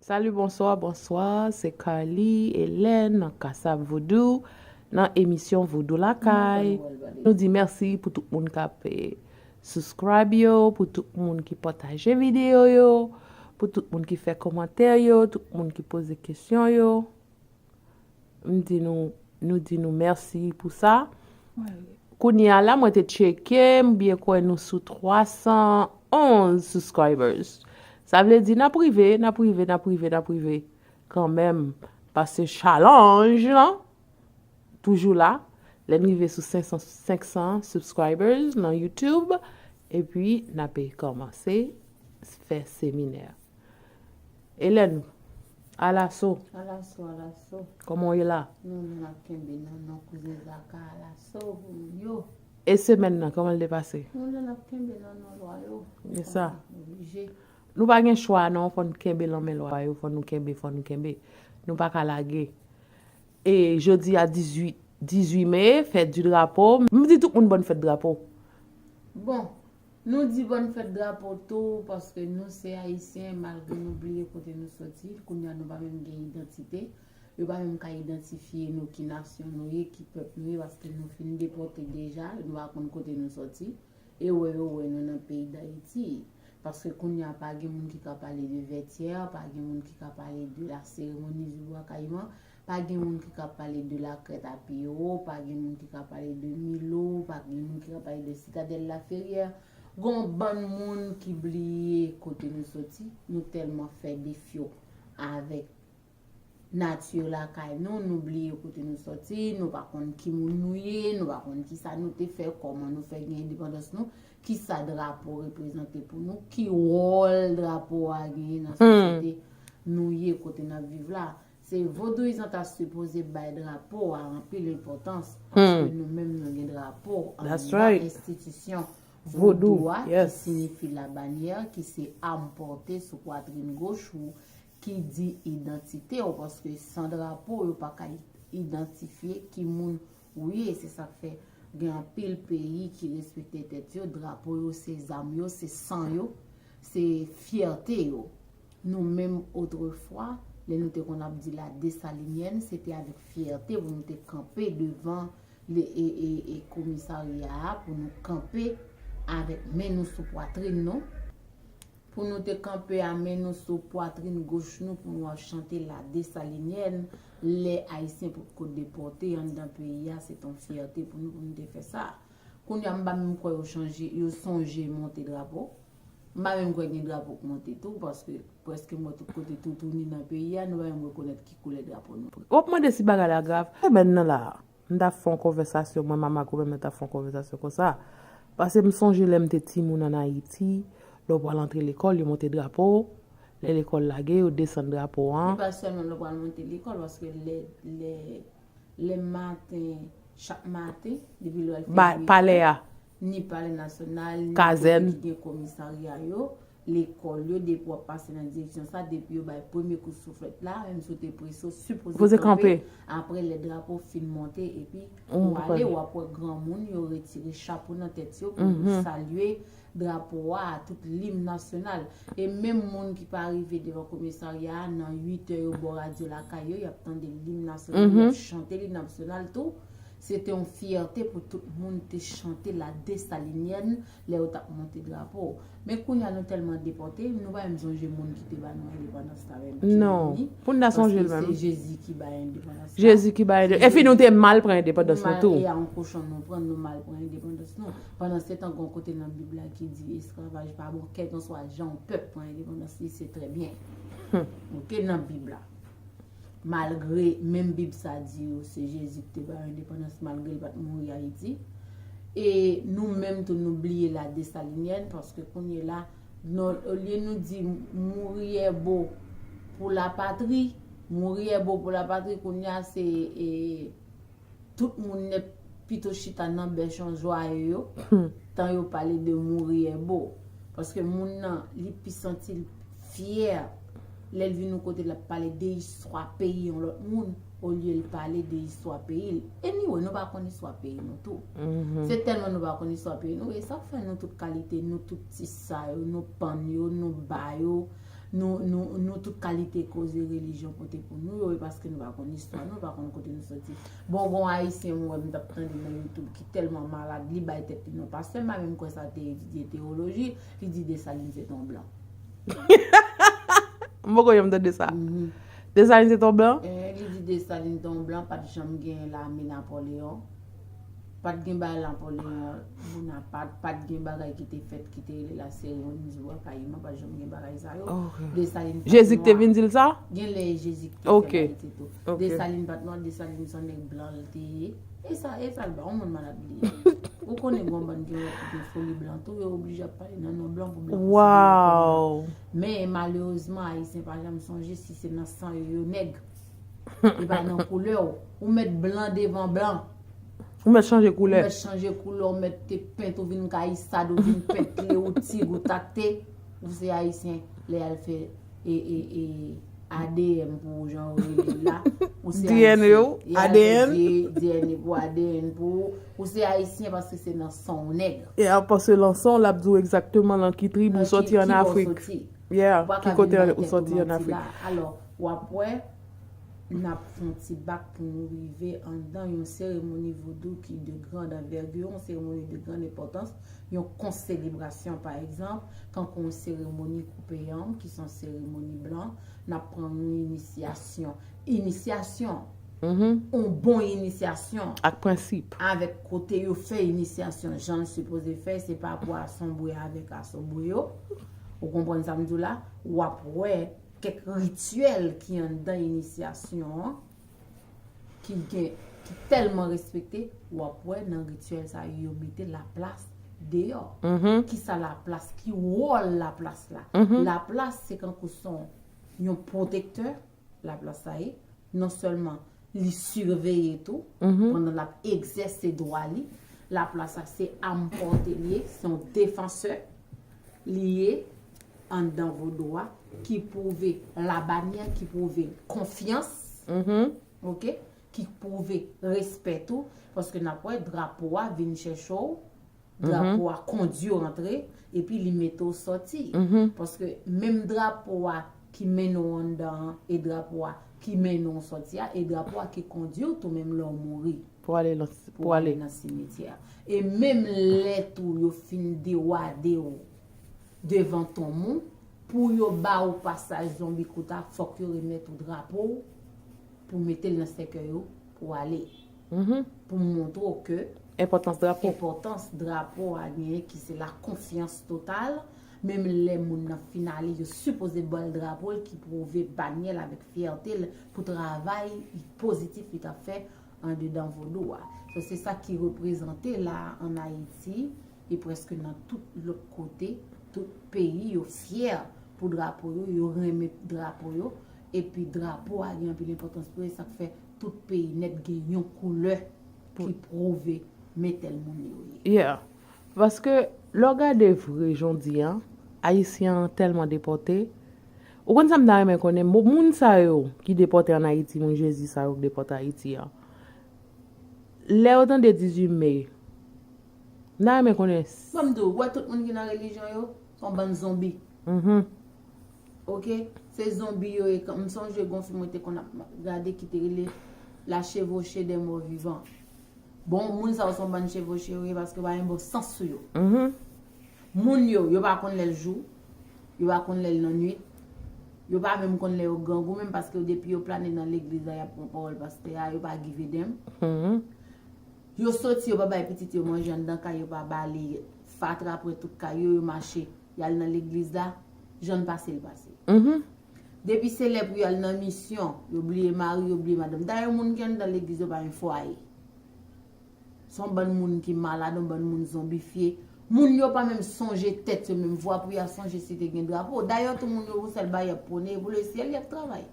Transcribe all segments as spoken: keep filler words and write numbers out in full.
Salut, bonsoir, bonsoir. C'est Carly Hélène dans Casa Voodoo, dans émission Voodoo Lakay. Nou di mèsi pou tout moun k ap eh, subscribe yo, pou tout moun ki pataje videyo yo, pou tout moun ki fè kòmantè yo, tout moun ki poze kesyon yo. M di nou, nou di nou mèsi pou sa. Kounye a la, mwen te tcheke, m byen kwè nou sou twa san onz subscribers. Sa vle di n ap rive, n ap rive, n ap rive, n ap rive kanmenm. Paske challenge lan toujou la. Lè n rive sou senk san, senk san subscribers nan YouTube, epi n ape kòmanse fè seminè. Hélène, alaso, Alaso, alaso. Kòman w ye la? Nou menm ap kenbe nan non kouzen Zaka alaso pou nou yo. E semèn nan, kòman l te pase? Nou menm ap kenbe nan non lwa yo. E sa. Oblije. Nou pa gen chwa non, fò n kenbe nan men lwa yo, fò nou kenbe, fò nou kenbe. Nou pa ka lage. E jodi a dizuit, dizuit me, fèt di drapo. M di tout moun bòn fèt drapo. Bon, nou di bòn fèt drapo tou, paske nou se Ayisyen, malgre nou bliye kote nou soti, kounye a nou pa menm gen idantite. Yo pa menm ka idantifye nou, ki nasyon nou ye, ki pèp nou ye, paske nou fin depòte deja, nou pa konn kote nou soti. E wè yo wè nou nan peyi Dayiti. Paske kounye a pa gen moun ki ka pale de Vètyè, pa gen moun ki ka pale de la cérémonie du bois caïman, pa gen moun ki ka pale de la crête à Pierrot, pa gen moun ki ka pale de Milo, pa gen moun ki ka pale de Citadelle Laferrière. Gon bann moun ki bliye kote nou soti, nou tèlman fè defyo avèk nati lakay nou, nou bliye kote nou soti, nou pa konn ki moun nou ye, nou pa konn kisa nou te fè, kòman nou fè gen endepandans nou, kisa drapo reprezante pou nou, ki wòl drapo a genyen nan sosyete nou ye, kote n ap viv la. Se vodouyizan ta sipoze bay drapo a anpil enpòtans, paske nou menm nou gen drapo anndan enstitisyon vodou a, ki siyifi la bannière, ki se am pòte sou pwatrin goch ou, ki di idantite w, paske san drapo, yo pa ka idantifye ki moun ou ye. Se sa k fè gen anpil peyi ki respekte tèt yo, drapo yo se zam yo, se san yo, se fyète yo. Nou menm otrefwa, lè nou te konn ap di la Desalinyèn, se te avèk fyète pou nou te kanpe devan le, e, e, e komisarya a, pou nou kanpe avèk men nou sou pwatrin nou, pou nou te kanpe a men nou sou pwatrin goch nou, pou nou ap chante la Desalinyèn, lè Ayisyen potko depòte anndan peyi a, se t on fyète pou nou, pou nou te fè sa. Kounye a, m pa menm kwè yo chanje, yo sonje monte drapo. M pa menm kwè gen drapo k monte tou, paske prèske m wè tout kote toutouni nan peyi a, nou pa menm rekonèt ki koulè drapo nou. W ap mande si bagay la grav. Semèn nan la, m t ap fè yon konvèsasyon, mwen, Mama Goumen, mwen t ap fè yon konvèsasyon konsa. Paske m sonje lè m te timoun ann Ayiti, lè w pral antre lekòl, yo monte drapo, lè lekòl lage, yo desann drapo an. Li pa sèlman lè w pral monte lekòl, paske lè, lè, lè maten, chak maten, depi lè w al fè Ba, palè a. Ni palè nasyonal, ni kote ki gen komisarya yo, lekòl yo, depi w ap pase nan direksyon sa, depi yo bay premye kou souflèt la, menm si w te prese, w sipoze kanpe. Apre lè drapo fin monte, epi ou ale, w ap wè granmoun yo retire chapo nan tèt yo pou yo salye drapo a, tout lim nasyonal. E menm moun ki pa rive devan komisarya a, nan uit è yo bò radyo lakay yo, y ap tande lim nasyonal, y ap chante lim nasyonal tou. Se te yon fyète pou tout moun te chante la Desalinyèn lè yo t ap monte drapo. Men kounye a nou tèlman depòte, nou pa menm sonje moun ki te ba nou endepandans la menm. Non, pou n ta sonje l menm. Paske se Jezi ki bay endepandans la. Jezi ki bay endepandans. Epi nou te mal pran endepandans nou tou. E a yon kochon nou pran, nou mal pran endepandans nou. Pandansetan, gon kote nan Bib la ki di esklavaj pa bon, kèlkanswa jan yon pèp pran endepandans li, se trè byen. Oke, nan Bib la. Malgre menm Bib sa di yo se Jezi ki te ba yo endepandans malgre l pa t mouri Ayiti. E nou menm tou nou bliye la Desalinyèn paske kounye la, olye nou di mouri è bo pou lapatri, mouri è bo pou lapatri, kounye a se e, tout moun nèt pito chita nan bèch an jwaye yo, tan yo pale de mouri è bo. Paske moun nan, li pi santi l fyè lè l vin yon kote l ap pale de istwa peyi yon lòt moun, olye l pale de istwa peyi l. Anyway, nou pa konn istwa peyi nou tou. Se tèlman nou pa konn istwa peyi nou, e sa k fè nou tout kalite, nou tout ti sa yo, nou pann yo, nou ba yo, nou, nou, nou tout kalite koze relijyon pote pou nou yo, e paske nou pa konn istwa nou, nou pa konn kote nou soti. Bon, gon Ayisyen mwen wè m t ap tande nan YouTube ki tèlman malad, li bay tèt li non pastè, m pa menm kwè sa te etidye tewoloji, li di Desalin se t on blan. M poko janm tande sa. Desalin se t on blan? Eh, li di Desalin t on blan, pa t janm gen lame Napoleyon. Pa t gen bagay Napoleyon Bonaparte, pa t gen bagay ki te fèt ki te rele la cérémonie du bois caïman, pa t janm gen bagay sa yo. Ok. Desalin pa t Jezi ki te nwa. Vin di l sa? Gen lè Jezi ki te Ok. fè bagay te tou. Ok. Desalin pa t nwa, Desalin se on nèg blan l te ye. E sa, e sa l ba, on moun malad li ye. Ou konnen gon bann gen, gen foli blan tou, yo oblije ap pale nan non blan pou blan konsidere yo kòm blan. Wow. Men malerezman, Ayisyen pa janm sonje si se nan san yo, yo nèg. E pa nan koulè w. Ou mèt blan devan blan. Ou mèt chanje Ou koulè. Mèt chanje koulè, ou mèt te pent, ou vin kayisad, ou vin pent kle, ou tig, ou takte. Ou se Ayisyen. Lè y al fè e, e, e, A D N pou ou, jan yo rele l la. Ou se D N A Ayisyen. ou, Y al fè A D N. D-, D N A pou ou, A D N pou ou. Ou se Ayisyen paske se nan san w nèg. E a, paske lan san w, l ap di w egzakteman lan ki trib ou Nan soti ki, an ki bò w Afrik. soti. Yeah, Ou pa ki ka kote vin bay ou tèt soti ou an manti Afrik. La. Alò, w ap wè, n ap fè yon ti bak pou nou rive anndan yon seremoni vodou ki de grande envergure, yon seremoni de grande importance, yon konselebrasyon, pa egzanp, kankou yon seremoni koupe yanm, ki se yon seremoni blan, n ap pran yon inisyasyon. Inisyasyon, Mhm. yon bon inisyasyon. Ak prensip. Avèk kote yo fè inisyasyon, jan l sipoze fè, se pa pou asonbre avèk asonbre yo. Ou konprann sa m di w la? W ap wè kèk rityèl ki anndan inisyasyon an, ki gen, ki tèlman respekte, w ap wè nan rityèl sa yo, yo mete laplas deyò. Mhm. Kisa laplas? Ki wòl laplas la? Mhm. Laplas se kankou se yon pwotektè, laplas sa ye. Non sèlman li siveye tou, Mhm. pandan l ap egzèse dwa li, laplas la se am pòte li ye, se yon defansè li ye anndan vodou a, ki pwouve labanyè, ki pwouve konfyans, Mhm. ok, ki pwouve respè tou, paske n ap wè drapo a vin chèche w, drapo a kondui w antre, epi li mete w sòti. Mhm. Paske menm drapo a ki mennen w anndan an, e drapo a ki mennen w sòti a, e drapo a ki kondui w tou menm lè w mouri Pou ale lan, pou pou ale ale. Nan simityè a. E menm lè tou yo fin dewade w devan tonm ou, pou yo ba ou pasaj zonbi kouta, fòk yo remèt ou drapo w pou mete l nan sèkèy ou pou ale. Mhm. Pou montre w ke Enpòtans drapo. Enpòtans drapo a genyen ki se la konfyans total. Menm lè moun nan fin ale, yo sipoze ba l drapo l ki pwouve banyè l avèk fyète l pou travay pozitif li t ap fè andedan vodou a. So, se sa ki reprezante la an Ayiti, e prèske nan tout lòt kote, tout peyi, yo fyè pou drapo yo, yo renmen drapo yo, epi drapo a gen anpil enpòtans pou yo, e sa k fè tout peyi nèt gen yon koulè ki pwouve men tèl moun yo ye. Yeah. Paske, lè w gade vre jan w di an, Ayisyen an tèlman depòte. Ou konn sa m ta renmen konnen, mo-, moun sa yo ki depòte ann Ayiti, moun Jezi sa yo ki depòte Ayiti an. Lè yo tande dizuit me, m ta renmen konnen. Ban m di w, ou wè tout moun ki nan relijyon yo, se yon bann zonbi. Mhm. Ok? Se zonbi yo ye. M sonje gon fim mwen te konn ap gade ki te rele La chevauchée des morts vivants. Bon, moun sa yo se yon bann chevoche yo ye paske yo pa gen bon sans sou yo. Mhm. Moun yo, yo pa konn lè l jou, yo pa konn lè l nan nwit, yo pa menm konn lè yo grangou menm paske yo depi yo plane nan legliz la, y ap pran pawòl pastè a, yo pa give a damn. Mhm. Yo soti, yo pa bay pitit yo manje anndan kay, yo pa bale fatra pre tout kay yo, yo mache, y al nan legliz la, jan l pase l pase. Mhm. Depi se lè pou y al nan misyon, yo bliye mari, yo bliye madanm. Dayè, moun ki anndan legliz yo pa gen fwaye. Se yon bann moun ki malad, yon bann moun zonbifye. Moun yo pa menm sonje tèt yo menm, vwa pou y a sonje si te gen drapo. Dayè, tou moun yo pou sèl bagay y ap pwone, e pou lesyèl y ap travay.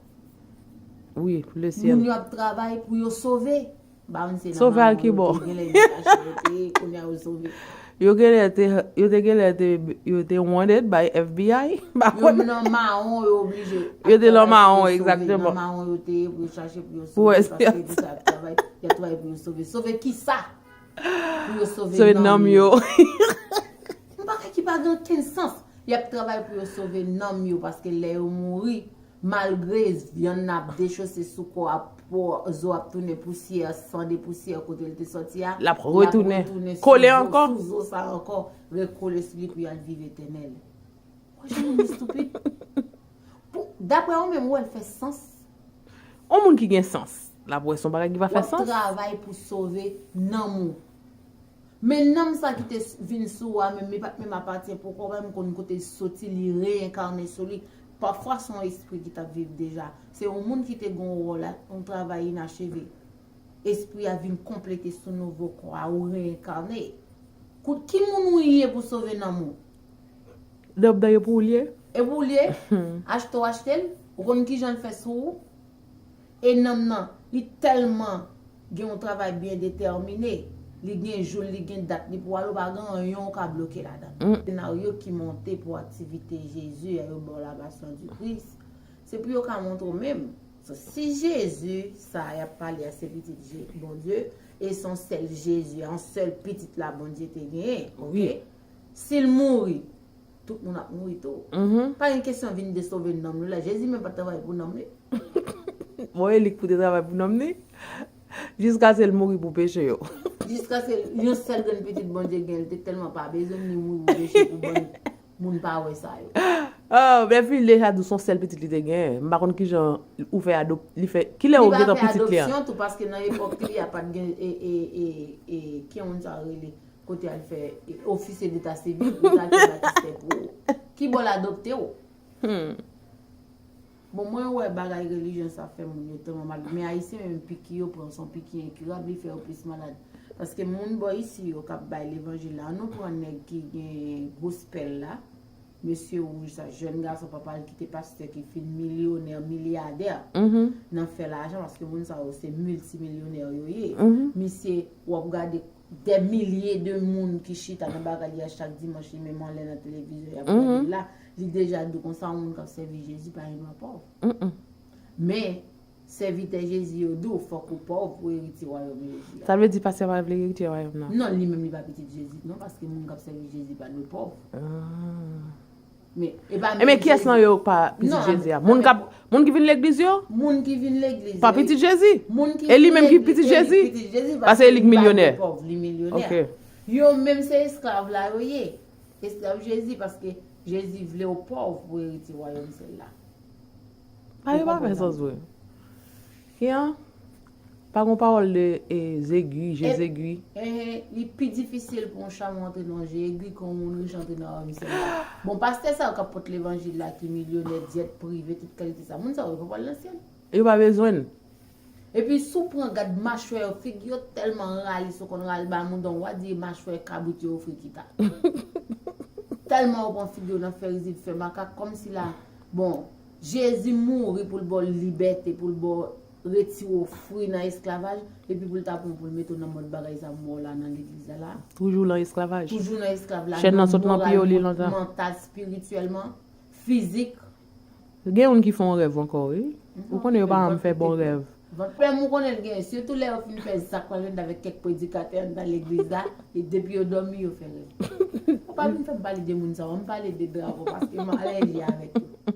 Wi, pou Moun lesyèl. Yo ap travay pou yo sove. Ba, m se nan Sove al mawon ki yo bò? Te, gen lè yo te kache, yo te, kounye a yo sove. Yo genlè te, yo te genlè te, yo te wanted by F B I. Pa Yo konn. Nan mawon, yo oblije. Yo te nan mawon, Pou yo sove, egzakteman. Nan mawon, yo te ye pou yo chache pou yo Pou sove. Paske espyonaj. yo di sa y ap travay, y ap travay pou yo sove. Sove ki sa? Pou yo sove Sove nanm yo. M pa ka ki pa gen okenn sans. Y ap travay pou yo sove nanm yo, paske lè yo mouri, malgre vyann nan ap dechose sou kò a, po, zo ap tounen pousyè, san de pousyè kote l te sòti a, L ap retounen. Kole ankò. Sou zo sa ankò, rekole sou li pou y al viv etènèl. Jan moun estipid. Daprè ou menm, ou wè l fè sans? Yon moun ki gen sans, l ap wè se yon bagay ki pa fè sans. W ap travay pou sove nanm ou. Men nanm sa ki te vin sou ou a menm, li pa t menm apatyen poko, ou pa menm konn kote l soti, li reyenkane sou li. Pafwa se yon espri ki t ap viv deja. Se yon moun ki te gen yon wòl, yon travay inacheve. Espri a vin konplete sou nouvo kò a, ou reyenkane. Kout ki moun ou ye pou sove nanm ou? Dòb dan yo pou ou l ye. E pou ou l ye? Achte w achte l? Ou konn kijan l fè sou ou? E nanm nan, li tèlman gen yon travay byen detèmine, li gen jou l, li gen dat li pou al, ou pa gen anyen ou ka bloke ladan. Senaryo ki monte pou aktivite Jezi a, yo ba w la Passion du Christ, se pou yo ka montre w menm. So, si Jezi sa y ap pale a se pitit Bondye, e se yon sèl Jezi, yon sèl pitit la Bondye te genyen, oke? Si l mouri, tout moun ap mouri tou. Pa gen kesyon vin de sove nanm nou la. Jezi menm pa t travay pou nanm li. Bon, e li k pou te travay pou nanm li. Jiskaske l mouri pou peche yo. Jiskaske yon sèl grenn pitit Bondye gen, li te tèlman pa bezwen ni mouri pou peche pou bann moun pa wè sa yo. Oh, men fi deja di w se yon sèl pitit li te gen. M pa konn kijan ou fè adop, li fè, kilè ou gentan pitit li an? Li pa fè adopsyon tou, paske nan epòk li a pa t gen e, e, e, e, ki moun sa rele, kote al fè, e, ofisye deta sivil, ou ta gen batistè pou ou. Ki bò l adopte w? Bon, mwen wè bagay relijyon sa fè moun yo tèlman mal. Men Ayisyen menm piki yo pran, se yon piki enkirab, li fè yo plis malad. Paske moun bò isi yo k ap bay levanjil la, ann nou pran nèg ki gen gospel la, mesye wouj sa, jèn gason papa l ki te pastè ki fin milyonè, milyadè nan fè lajan, paske moun sa yo se miltimilyonè yo ye. Misye, w ap gade dè milye de moun ki chita nan bagay li a chak dimanch, li menm anlè nan televizyon, y ap gade l la. Li deja di w konsa, yon moun k ap sèvi Jezi pa gen dwa pòv. Men, sèvitè Jezi yo di w fòk ou pòv pou eritye wayòm Jezi a. Sa vle di pastè pa vle eritye wayòm nan? Non, li menm li pa pitit Jezi non, paske moun k ap sèvi Jezi pa dwe pòv. Men, e pa menm Jezi. Ebyen, kiyès nan yo k pa pitit Jezi a? Moun k ap, moun ki vin legliz yo? Moun ki vin legliz yo. Pa pitit Jezi? E li menm ki pitit Jezi? Paske li k milyonè. Li milyonè. Yo menm se esklav la yo ye. Esklav Jezi, paske Jezi vle w pòv pou eritye wayòm syèl la. Bagay yo pa fè sans vre. Ki an? Pa gon pawòl de e, zegwi, je zegwi. Enhen, li pi difisil pou yon chamo antre nan je egwi ke yon moun rich antre nan wayòm syèl la. Bon, pastè sa yo k ap pot levanjil la ki milyonè, dyèt prive, tout kalite sa, moun sa yo pa pral nan syèl. Yo pa bezwen l. Epi si w pran gad machwè yo, figi yo tèlman rale, si w konn rale ba mouda w, w a di e machwè kabrit yo ofri kita. Tèlman yo pran figi yo nan fè rizib, fè makak, kòmsi la, bon, Jezi mouri pou l ba w libète, pou l ba w, retire w fri nan esklavaj, epi pou l ta pran w pou l mete w nan mòd bagay sa m wè w la nan legliz la la. Toujou nan esklavaj. Toujou nan esklav la, nan moral, mantal, espirityèlman, fizik. Gen youn ki fè yon rèv ankò, wi. Ou konnen yo pa janm fè bon rèv. Vant plen m ou konnen l genyen, sitou lè yo fin fè zak malonèt avèk kèk predikatè anndan legliz la, e depi yo dòmi, yo fè rèv. Ou pa vin fè m pale de moun sa yo, ann pale de drapo, paske m alèji avèk yo.